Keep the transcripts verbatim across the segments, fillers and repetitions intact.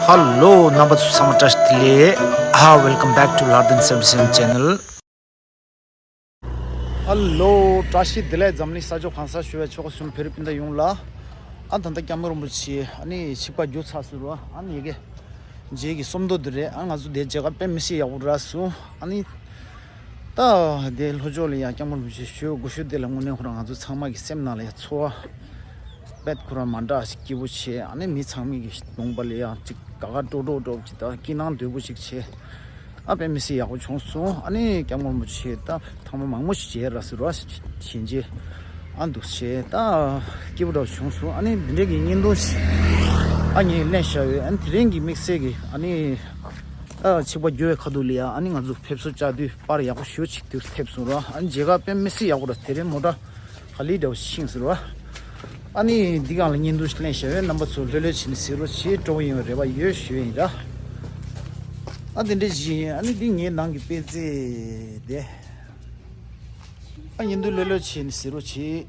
ཧ་ལོ། རྣམ་པ་ཚོ་ཚང་མ་བཀྲ་ཤིས་བདེ་ལེགས། ཨ། Welcome back to Lardin seventy-seven channel. ཧ་ལོ། བཀྲ་ཤིས་བདེ་ལེགས། འཛམ་གླིང་ས་ཕྱོགས་གང་སར་བཞུགས་པའི་ཆོལ་ཁ་གསུམ་བོད་རིགས་སྤུན་ཟླ་ཡོངས་ལ། ཨ། ད་ལྟ་སྐྱབས་མགོན་རིན་པོ་ཆེ་ཨ་ནི་ཆིབས་ཁ་བསྒྱུར་ཚར་སོང་ར། ཨ་ནི་ཡ་གི་རྗེས་ཀྱི་གསུམ་མདོ་འདི་རེད། ཨ། ང་ཚོ་དེ་མཇལ་ཁ་དཔེ་མི་སྲིད་ཡག་པོ་རག་སོང་། ཨ་ནི། ད་དེ་ལྷོ་ཕྱོགས་ལ་ཡང་སྐྱབས་མགོན་རིན་པོ་ཆེ་བཞུགས་དགོས་ཤོས་དེ་ལ་དངོས་གནས་ཁོ་རང་ང་ཚོ་ཚང་མ་གི་སེམས་ནང་ལ་ཡང་ཚོར་བ་དཔེ་ཁོ་རང་མ་འདྲ་ཞིག་སྐྱིད་པོ་བྱས། ཨ་ནི་མི་ཚང་མ་གི་གདོང་པ་ལ་ཡང་ཅིག་དགའ་དགའ་སྤྲོ་སྤྲོ་སྤྲོ་ཅིག་དང་སྐྱིད་སྣང་དོད་པོ་ཞིག་བྱས། ཨ། དཔེ་མི་སྲིད་ཡག་པོ་བྱུང་སོང་། ཨ་ནི་སྐྱབས་མགོན་རིན་པོ་ཆེ་ད་ཐེངས་མ་མང་པོ་ཞིག་མཇལ་རག་སོང་ར། ཞིང་ཆེན། ཨ། འདུག་བྱས་ད་སྐྱིད་པོ་འདྲ་བྱུང་སོང་། ཨ་ནི་འདི་འདྲའི་གི་བརྙན་ཐུང་ཞིག་ཨ་ངས་ལེན་བཞག་ཡོད། ཨ་ནི་དེ་རིང་གི་དམིགས་བསལ་གི་ཨ་ནི། ཨ། ཆིབས་ཁ་བསྒྱུར་བའི་ཁ་ཐུག་ལ་ཡ། ཨ་ནི་ང་ཚོ་ཕེབས་བསུ་བཅར་དུས་པར་ཡག་པོ་ཞེ་པོ་ཅིག་དུ་ཐེབས་སོང་ར། ཨ་ནི་མཇལ་ཁ་དཔེ་མི་སྲིད་ཡག་པོ་ར། དེ་རིང་མོ་ཊ་ག་ལེ་འདྲ་བོ་ཕྱིན་སོང་ར། ཨ་ནི་འདི་སྒང་ལ་བརྙན་ཐུང་ཞིག་ལེན་བཞག་ཡོད། རྣམ་པ་ཚོ་ལྷོད་ལྷོད་བྱས་ནས་གཟིགས་རོགས་བྱེད། སྤྲོ་པོ་ཡོང་བའི་རེ་བ་ཡོད་ཞུ་ཡ་ཡིན་ར། ཨ། དེ་འདྲ་ཞིག་ཡིན། ཨ་ནི་འདི་ངའི་ནང་གི་དཔེ་རྩལ་དེ། ཨ། བརྙན་ཐུང་ལྷོད་ལྷོད་བྱས་ནས་གཟིགས་རོགས་བྱེད།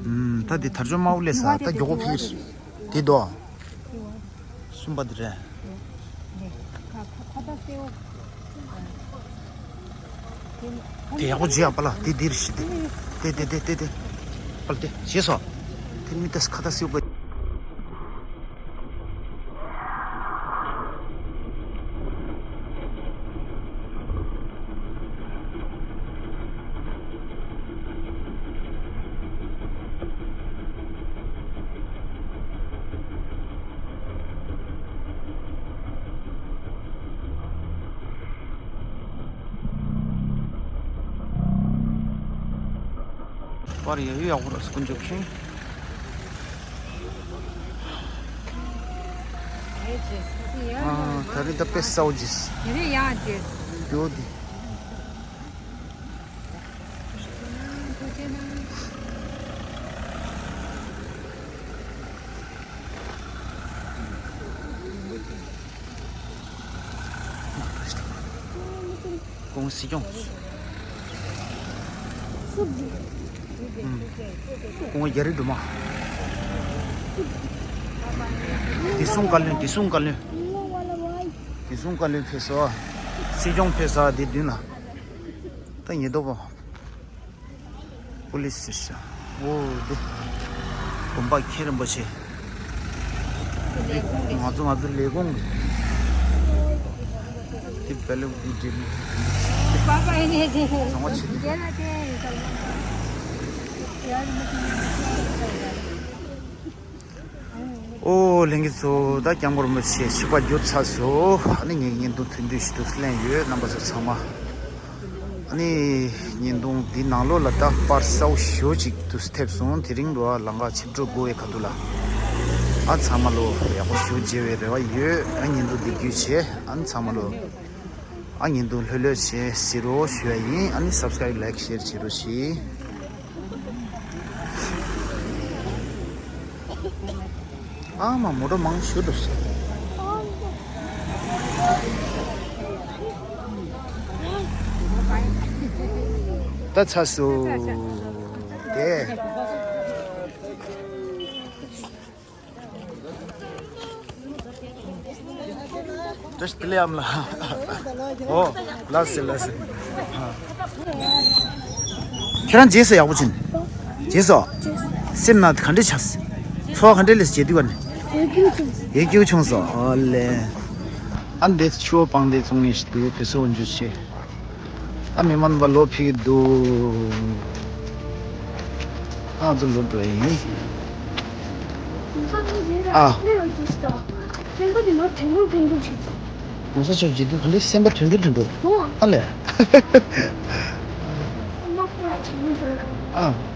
ཨུམ། ད་འདི་དར་ལྕོག་དམར་པོ་སླེབས་ས། ད་མགྱོགས་པོ་ཕེབས། འདི་དོ། གསུམ་པ་འདི་རེད། དེ་ཡག་པོ་བརྗེ་ཡག་པ་ལ། དེ་འདིར་ཤི་དེ། དེ་དེ་དེ་དེ་དེ། པ་ལ་དེ་བྱས་སོ། དེ་མི་ཏེས་ཁ་ཏ་སེའུ་པ། པར་ཡ་ཡོད་ཡག་པོ་ར་སྐུ་མགྱོགས་ཤིང་། ཨ། ད་རེས་ད་དཔེ་གསལ་པོ་བྱས། ཡོད་དེ། སྐུ་ངོ་སྲིད་སྐྱོང་། ཨུམ། སྐུ་ངོ་རྒྱ་རི་སྒྲོལ་མ། བདེ་སྲུང་བཀའ་བློན། བདེ་སྲུང་བཀའ་བློན། བདེ་སྲུང་བཀའ་བློན་ཕེབས་སོང་། སྲིད་སྐྱོང་ཕེབས་ས་དེ་མདུན་ལ། ད་ཉེན་རྟོག་པ། པུ་ལིས་ཟེར་ཤག་འོ་དེ། དགོན་པ་མཁན་རིན་པོ་ཆེ། ང་ཚོ་ང་ཚོ་ལས་ཁུངས། དེ་བལ་ལུག་དེ་འདྲེ་མོ། བཟང་བ་ཆེ། ཨོ་ལྷན་རྒྱས་ཚོ། ད་སྐྱབས་མགོན་རིན་པོ་ཆེ་ཆིབས་ཁ་བསྒྱུར་ཚར་སོང་། ཨ་ནི་ངས་བརྙན་ཐུང་ཐུང་ཐུང་ཞིག་ཏུ་ལེན་ཡོད། རྣམ་པ་ཚོ་ཚང་མ། ཨ་ནི་བརྙན་ཐུང་འདི་ནང་ལོགས་ལ་ད་པར་གསལ་པོ་ཞེ་པོ་ཅིག་ཏུ་ཐེབས་སོང་། དེ་རིང་ལོ་ལང་ཀ་ཆིབས་འགྲོ་དགོས་པའི་ཁ་ཐུག་ལ། ཨ། ཚང་མ་ལོ་ཡག་པོ་ཞེ་པོ་མཇལ་བའི་རེ་བ་ཡོད། ཨ། བརྙན་ཐུང་འདི་བརྒྱུད་བྱས། ཨ་ནི་ཚང་མ་ལོ། ཨ། བརྙན་ཐུང་ལྷོད་ལྷོད་བྱས་གཟིགས་རོགས་ཞུ་ཡ་ཡིན། ཨ་ནི་སབ་སི་ཀ་རེབ་ལའིཀ་ཤེར་བྱེད་རོགས་ཞུ། ཨ་མ། མོ་ཊ་མང་ཤོས་འགྲོ་སོང་། ད་ཚར་སོང་། དེ། བཀྲ་ཤིས་བདེ་ལེགས་ཨ་མ་ལགས། ཨོ། ལགས་སེ་ལགས་སེ། ཁྱེད་རང་མཇལ་སོང་། ཡག་པོ་བྱུང་། མཇལ་སོང་། སེམས་ནང་ག་འདྲ་ཆགས་སོང་། ཚོར་བ་ག་འདྲ་སླེབས་སོང་། མཇལ་དུས་ག་ནས། ཡིད་སྐྱོ་བྱུང་སོང་། ཨོ་ལེ། ཨ་འདི་ཆུ་བོ་སྤང་སྡེ་ཚོང་ལས་ཞིག་འདུག་བོད་སོག་འཇུ་ཆེ། ཨ་མི་མང་པོ་ལོག་ཕེབས་ཀྱི་འདུག་ཨ་ཚོ་ལོག་འགྲོ་ཡིན། ཨ། སེམས་པ་དེ་ནོར་དྲན་འགྲོ་དྲན་འགྲོ་བྱེད། གོང་ས་མཆོག་མཇལ་དུས་ག་འདྲ་སེམས་པ་དྲན་འགྲོ་དྲན་འགྲོ། ཨ་ལེ། ཨ།